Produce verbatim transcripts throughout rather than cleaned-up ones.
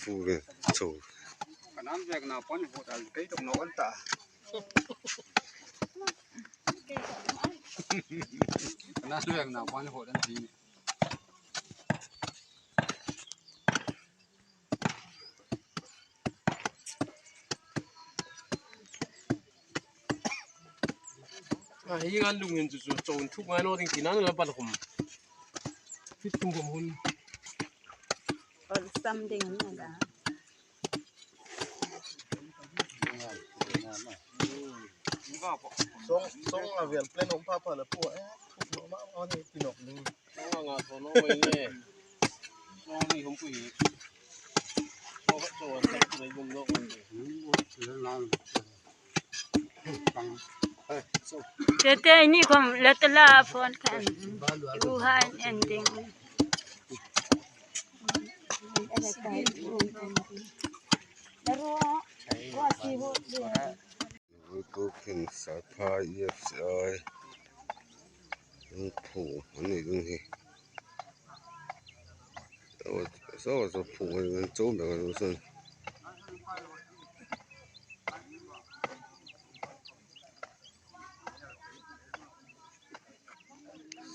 Fu ve. Cho. Kanan vek na pon hu ta kei tok no an ta. Kanan vek na pon hu dan ti. A, hi ngan lungin chu chu chon thuk ngai lo ding tina la pan khum. Fit tum bom hun. Ol sam ding na da. Song, song a vel plan um pha pha la pu, eh. Thuk lo ma ma ni pinok ni. Song a nga tho no mai ni. Song ni hum pu hi. Song ka chon thuk ngai gum lo. Tete ini kom letela phone kan. Tuhan ending. Cooking Sapha E F C I. Pu ani dun hi. So so pu ani chom be kan sun.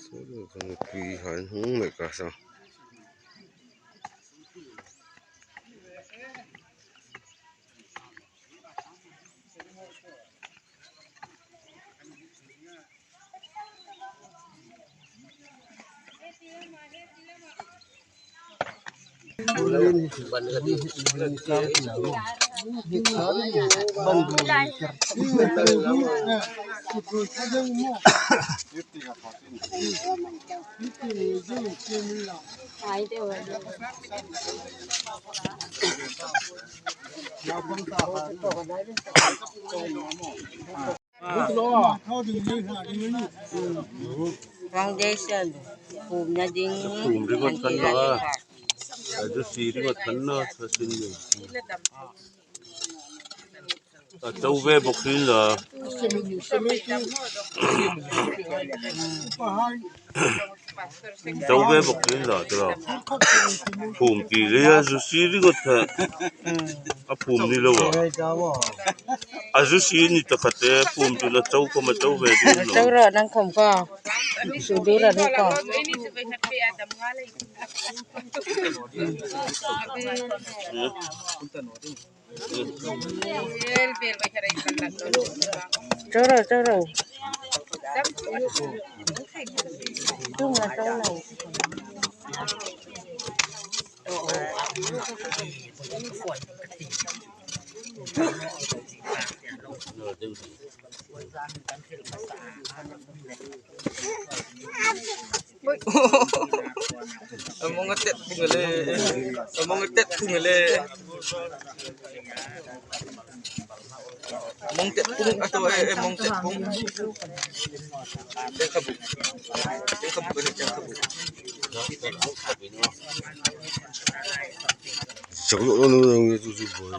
So so pi han hung me ka sa. Foundation, pum na ding. Pum ri got kan na. Adu si ri got kan na, sa sin ni. A chau ve bok rin la. Chau ve bok rin la, tira. Phum ti le ya ju si ri got the. A phum ni lo wa. A ju si ni ta khate, phum ti la chau ko ma chau ve rin lo. Chau ro nang khom ko. Su du ra du ko. Choro, choro. Tunga choro. Among atet pung le. Among atet pung le. Among tet pung ato, eh, eh, among tet pung. Tengkabu. Tengkabu, tengkabu. Saklo no no no tu tu boy.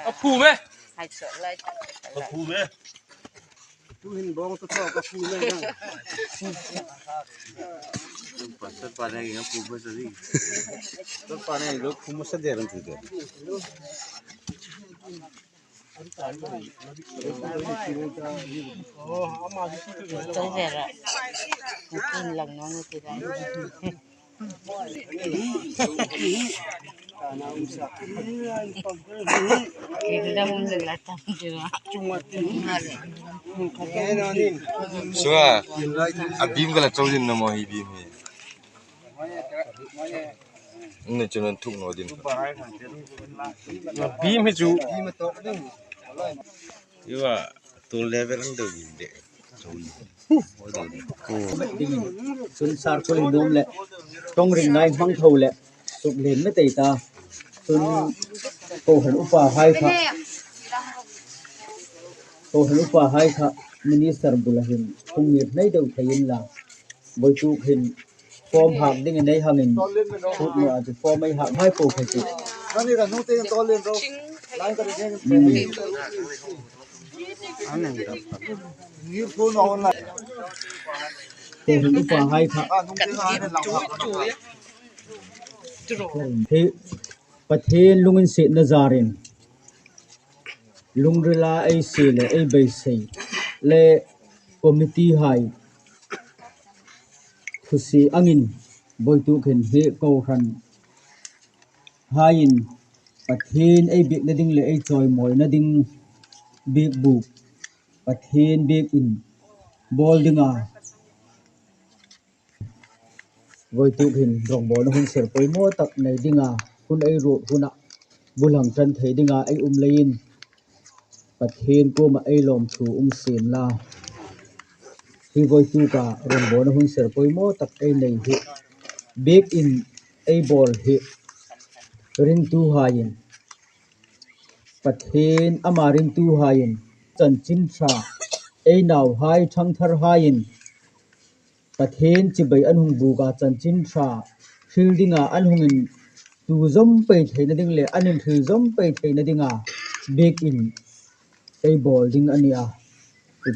Apu me. Apu me. Tu hin bong tu to ka pu me na. Pastor pa ne ga pu me sa di. Pastor pa ne lo pu me sa de ran tu de. Tong vera. Natin lang nung tira. Kaya mo nila tam tira. Sua, abim kala chau din na mo hi bim hi. Ni chun an thuk no din. Bim hi chu. Iwa, tu level ang do din de. Chun sar ko dum le. Tong ring nai mang tho le. Suk len me tei ta. Chun ko han upa hai kha. Ko han upa hai kha. Minister bula hin. Kung ngir nei deu thei in la. Boi tu hin. Form hak ding in nei hangin, thut no a chu form ei hak mai po kha chu. Nani ra nu te tol len ro. Line ka ring. Ni phone online. Pathen upa hai kha. Hi Pathen lunginsietna jarin lungrila eise le eibeisei le committee hai thusi angin voituk hin hi kohran haiin Pathen eibiekna ding le eichoimoina ding biekbuk Pathen biekin bol dinga voituk hin rongbolna hun ser poimo tak nei dinga hun eiruot huna bulhang tan thei dinga eium leiin Pathen koma eilom thu um sien la. Hi voituka rongbolna hun ser poimo tak einei hi biekin eibol hi ringtu haiin Pathen ama ringtu haiin chanchin tha einauhai thangthar haiin Pathen chibai an hung buka chanchin tha hril dinga an hungin tu jom pei theina ding le an in hril jom pei theina dinga biekin eibol ding ani a.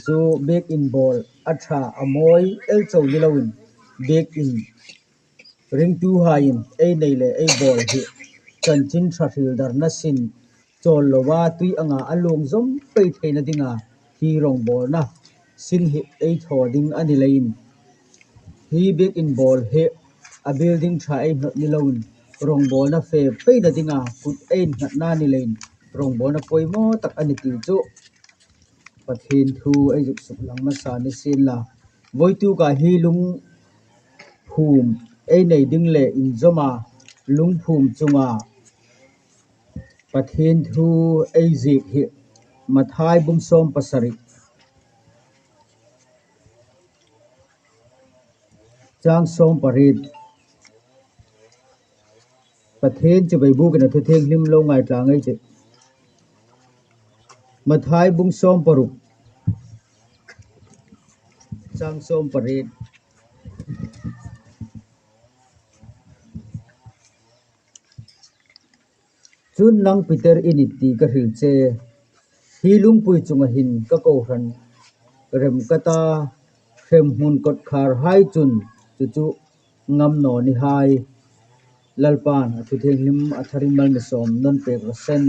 Chu biekin bol a tha a moi el chau ni loin biekin ringtu haiin einei le eibol hi chanchin tha hril darna sin chol loa tui anga a long jom pei theina dinga hi rongbolna sin hi eitho ding ani leiin hi biekin bol hi a building tha eihnot ni loin rongbolna fe peina dinga kut einatna ni leiin rongbolna poimo tak ani ti chu Pathen thu eijut suklang masa ni sien la. Voituka hi lungphum einei ding le injoma lungphum chunga Pathen thu eijiek hi Mathai bung som pasari chang som pariet. Pathen chibai bukin a thu thienghlim lo ngai tlang ei che. Mathai bung som paruk chang som pariet. Chun nang Peter in iti ka hril che, hi lungpui chunga hin ka kohran rem kata, hremhmun kotkhar hai chun chuchu ngam naw ni hai. Lalpan a thu thienghlim a tharin mal mi som non pek ra sen.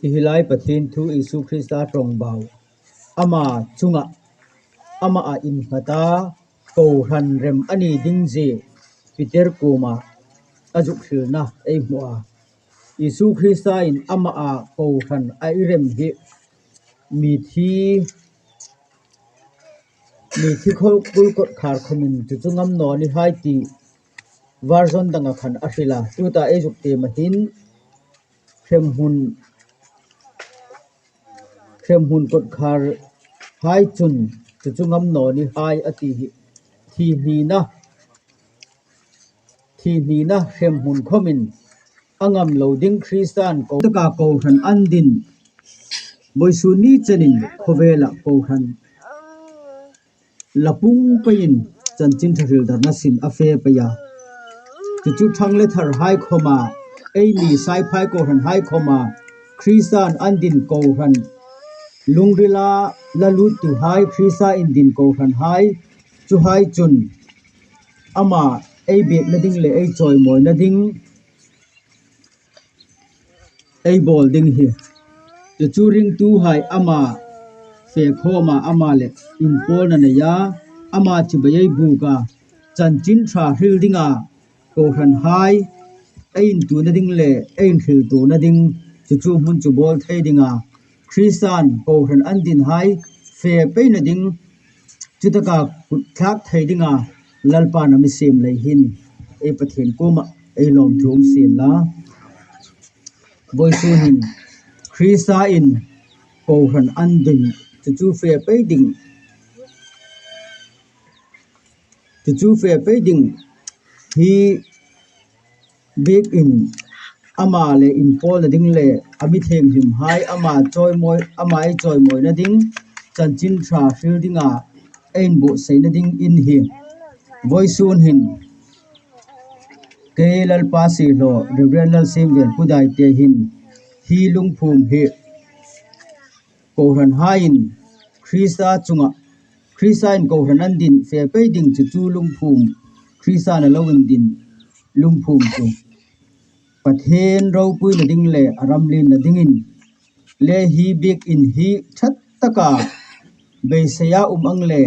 Hi hilai Pathen thu Isu Krista tongbau ama chunga ama a inngata kohran rem ani ding je Peter kuma a zuk hrilna ei hmu a. Isu Krista in ama a kohran a i rem hi mithi mithi khol kul kot khar khomin chuchu ngam naw ni hai ti version danga khan a hril a. Tuta ei zuk te ma hin hremhmun hremhmun kotkhar hai chun chuchu ngam naw ni hai a ti hi. Thi hnina thi hnina hremhmun khomin a ngam lo ding Kristan ko taka kohran an din voisun ni chenin khawvela kohran la pung peiin chanchin tha hril darna sin a fe pei a. Chuchu thang le thar hai khoma, eini saiphai kohran hai khoma, Kristan an din kohran, lungrila la luttu hai, Krista in din kohran hai, chu hai chun ama ei biekna ding le ei chawimawina ding ei bawl ding hi. Chuchu ringtuhai ama fekhawma ama le inpawlna neia ama chibai ei buka chanchin ṭha hril dinga kohran hai ei intuona ding le ei inhriltuona ding chuchu hmun chu bawl thei dinga Kristan kohran an dinhai fe peina ding chutaka kut thlak thei dinga Lalpa na mi sem lei hin ei Pathian kawma ei lawmthu um sien la. Vawisun hin Krista in kohran an din chuchu fe pei ding, chuchu fe pei ding hi bikin ama le inpawlna ding le a mi thienghlimhai ama chawimawi, ama ei chawimawina ding chanchin ṭha hril dinga ei inbuhseina ding in hi. Vawisun hin kei Lalpa siehlaw Reverend Lalsiemvel Pu Daite hin hi lungphum hi Kohran haiin Christa chunga, Christa in kohran an din fepei ding chu chu lungphum, Christa na lo in din lungphum chu Pathen ropuina ding le a ramlinna dingin le hi biek in hi that taka beiseia um ang le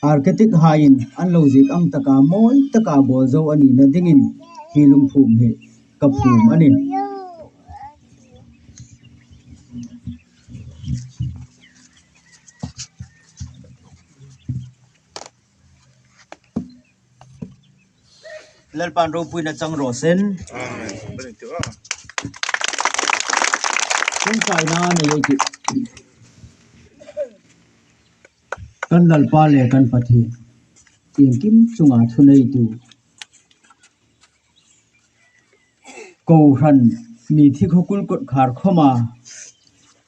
architect haiin an lo ziek ang taka moi taka bol zo a nina dingin hi lungphum hi ka phum a nih. Lalpan ropuina chang ro sen. Amen. Ken kaina nei ei ti. Kan Lalpa le kan Pathen, iengkim chunga thuneitu, kohran mithi khokul kotkhar khoma,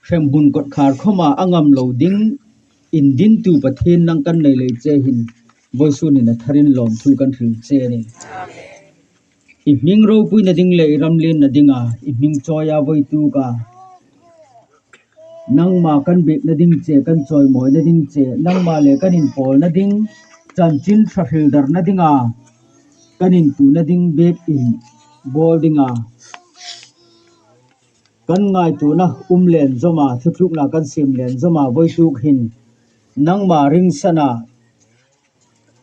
hremhmun kotkhar khoma a ngam lo ding in dintu Pathen nang kan nei lei che hin, voisun in a tharin lawmthu kan hril che a nih. I hming ropuina ding le i ramlinna dinga i hming chawia voituka nangma kan biekna ding che, kan chawimawina ding che, nangma le kan inpawlna ding, chanchin ṭha hrildarna dinga kan intuna ding biekin bawl dinga kan ngaituona um len zoma, thutlukna kan sem len zoma voituk hin nangma ringsana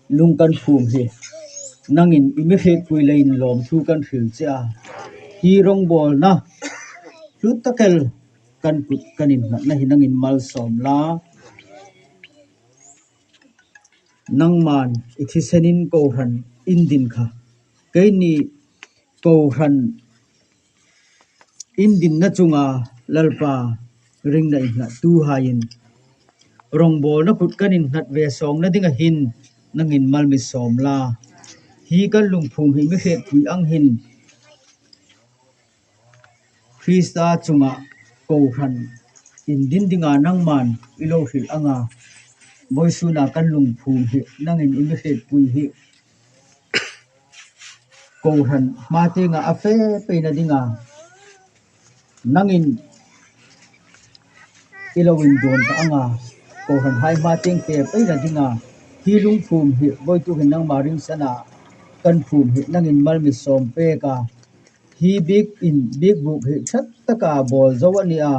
lung kan phum hi nangin i mi hrietpui leiin lawmthu kan hril che a. Hi rongbawlna hlut takel kan kut kan innghatna hi nangin malsawm la. Nangman i thisenin kohran in din kha, keini kohran in dinna chunga Lalpa ringna innghattuhaiin rongbawlna kut kan innghat ve sawngna dinga hin nangin mal mi sawm la. Hi kan lungphum hi mi hrietpui ang hin Krista chunga kohran in din dinga nangman i lo hril anga, voisuna kan lungphum hi nangin i mi hrietpui hi kohran hma tenga a fe peina dinga nangin i lo indawn ta anga, kohran hai hma teng fe peina dinga hi lungphum hi voituk hin nangma ringsana kan phum hi nangin mal mi sawm pek a, hi biekin biekbuk hi ṭhat taka bawl zo a nih a,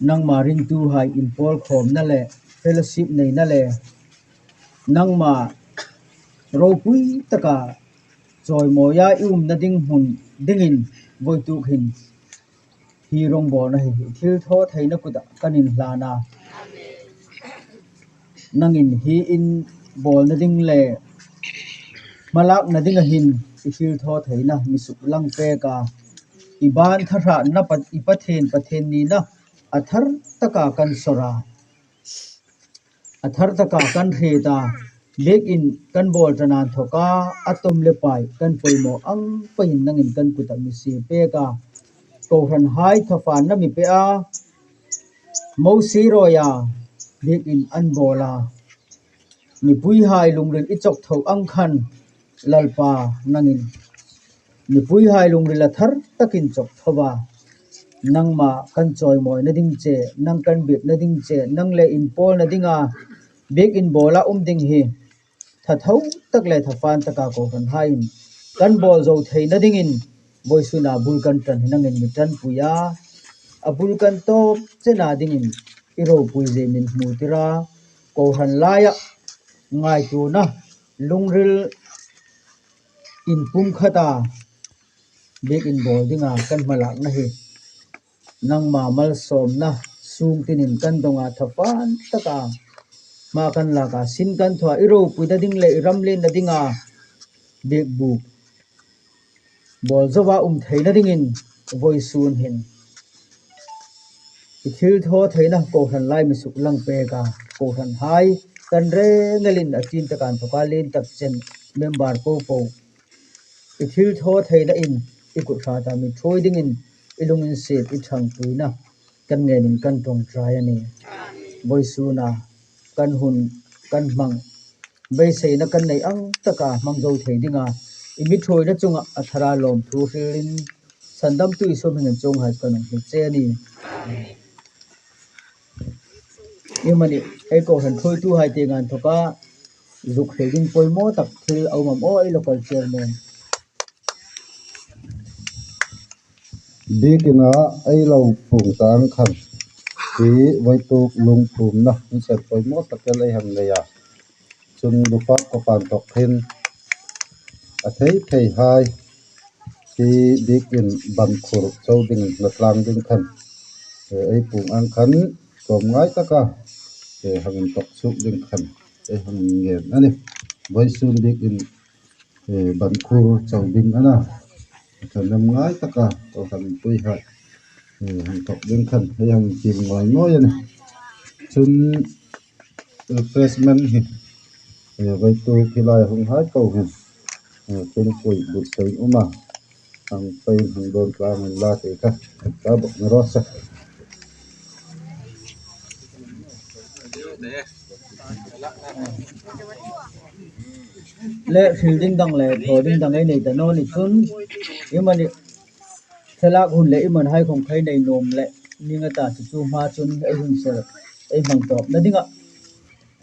nangma ringtuhai inpawlkhawmna le fellowship neina le nangma ropui taka chawimawia i umna ding hmun dingin voituk hin hi rongbawlna hi i thilthawtheina kutah kan inhlan a, nangin hi in bawlna ding le hmalakna dinga hin i thilthawtheina mi suklang pek a, i ban thahrahna Pat-, i Pathen, Pathen nina a thar taka kan sawr a, a thar taka kan hriet a, biekin kan bawl ṭan a inthoka a tom le pai kan poimaw ang peiin nangin kan kutah mi sie pek a, kohran hai thafanna mi pe a, Mosi rawiya biekin an bawl a, mipuihai lungril i chawk tho ang khan Lalpa nangin mipuihai lungril a thar takin chawk tho a, nangma kan chawimawina ding che, nang kan biekna ding che, nang le inpawlna dinga biekin bawla um ding hi thatho tak le thafan taka kohran haiin kan bawl zo theina dingin voisuna bul kan ṭan hi nangin mi ṭanpui a, a bul kan tawp chena dingin i ropui zie min hmutir a, kohran laia ngaituona lungril inpumkhata biekin bawl dinga kan hmalakna hi nangma malsawmna sung tinin kan donga thafan taka hma kan laka sin kan thua i ropuina ding le i ramlenna dinga biekbuk bawl zoa um theina dingin voisun hin i thilthawtheina kohran lai mi suklang pek a, kohran hai kan rengelin a chin taka inthoka len tak chen member popo i thilthawtheina in i kut hrata mi thuoi dingin i lunginsiet i ṭhangpuina kan ngenin kan ṭawngṭai a nih. Voisuna kan hun kan hmang beiseina kan nei ang taka hmang zo thei dinga i mi thuoina chunga a thara lawmthu hrilin Sandamtu Isu hmingin chunghai kan hung hril che a nih. Imani, ei kohran thoituhai te ngan thoka, zuk thei ding poimo tak thil a um am o, ei local chairman. Bikin a ei lo pung tang khan, ti vaituk lungphumna, hun sen poimo tak el ei hang nei a. Chun lupa kopan tok hin, a thei thei hai, ti bikin ban khur chau ding, na tlang ding khan, eh, ei pung ang khan, kom ngai taka, eh, hangin tok suk ding khan, ei hangin ngen ani. Boisun bikin, eh, ban khur chau ding ana. Thanem ngai taka, to han pui hai. Eh, hang tok ding khan, ei hang kim ngai ngai ani. Chun, refreshment hi, eh, vaituk hilai hung hai ko hin, eh, tun pui but sei uma, hang pai hang don tlang in la te kha, ta bok na ro sa. Le fielding dang le tho ding dang ei nei ta no ni chun, imani, thalak hun le iman hai khong khai nei nom le, ning ata chu chu ma chun ei hun ser, ei mang top na dinga.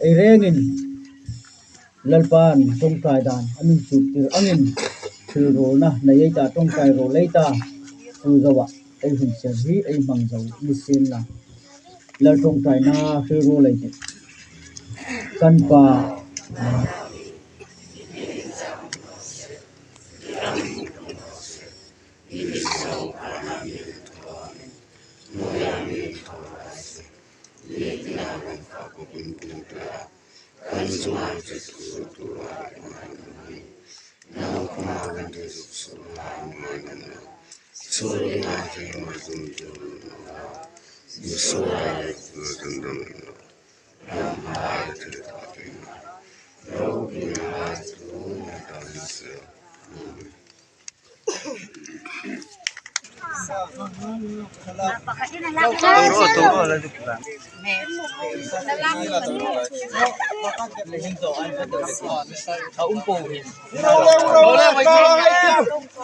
Ei rengin, Lalpan tongkai dan, a min chuk tir angin, thil rol na, na ei ta tongkai rol ei ta, tu zawa, ei hun ser hi, ei mang zo, ni sin la. Lal tongkai na, thil rol ei ti. Kan pa.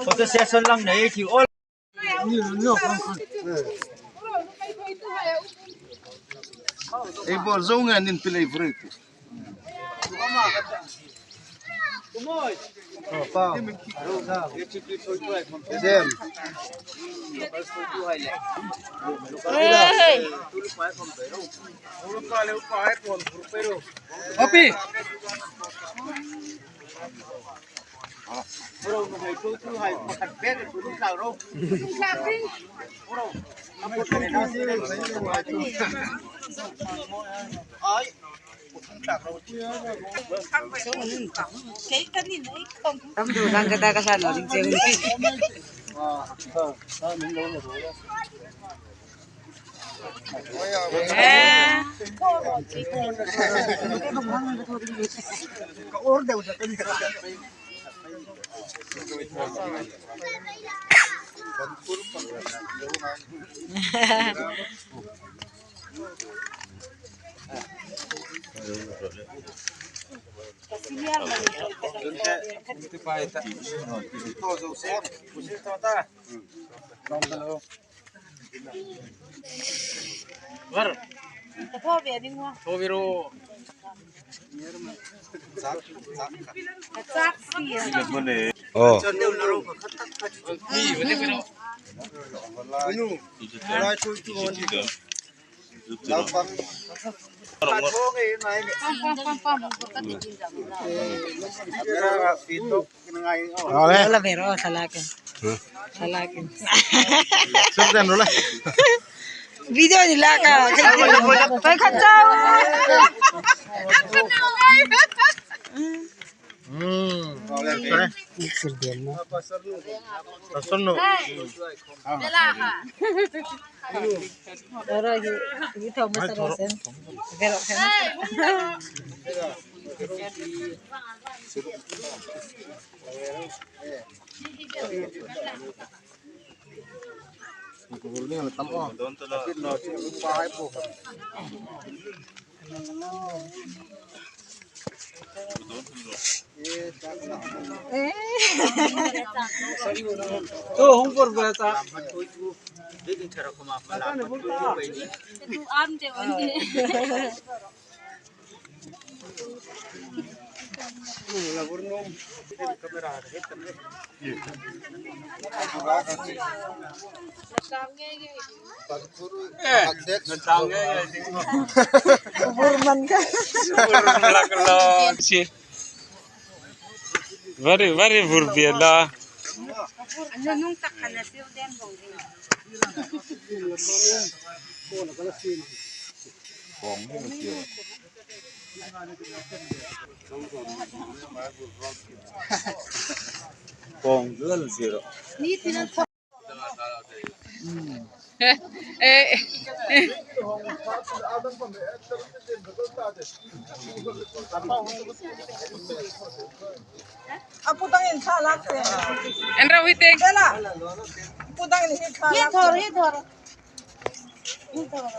Photo session lang na eh, all. Ei bol zo nge nin pilei free. Papi. Tam du dang kata ka sa no ding che. Var. Tho ve ding ho. Tho ve ro. Chak si. Oh. Pam, pam, pam, pam. Ole. Ala vero, salakin. Salakin. Video ni laka. Pai kachau. Hmm. Ole. Sir Dian mo. Pasal no. Ora hi, hi thau masala sen. Vero sen. Eh. Tu hung bur ba ta. Tu am je. Burman ka. Very, very burbiela. Kong lal zero. Apu tang in tha lak te. Enra hui teng. Bela. Apu tang in hi tha lak. Hi thor, hi thor. Hi thor.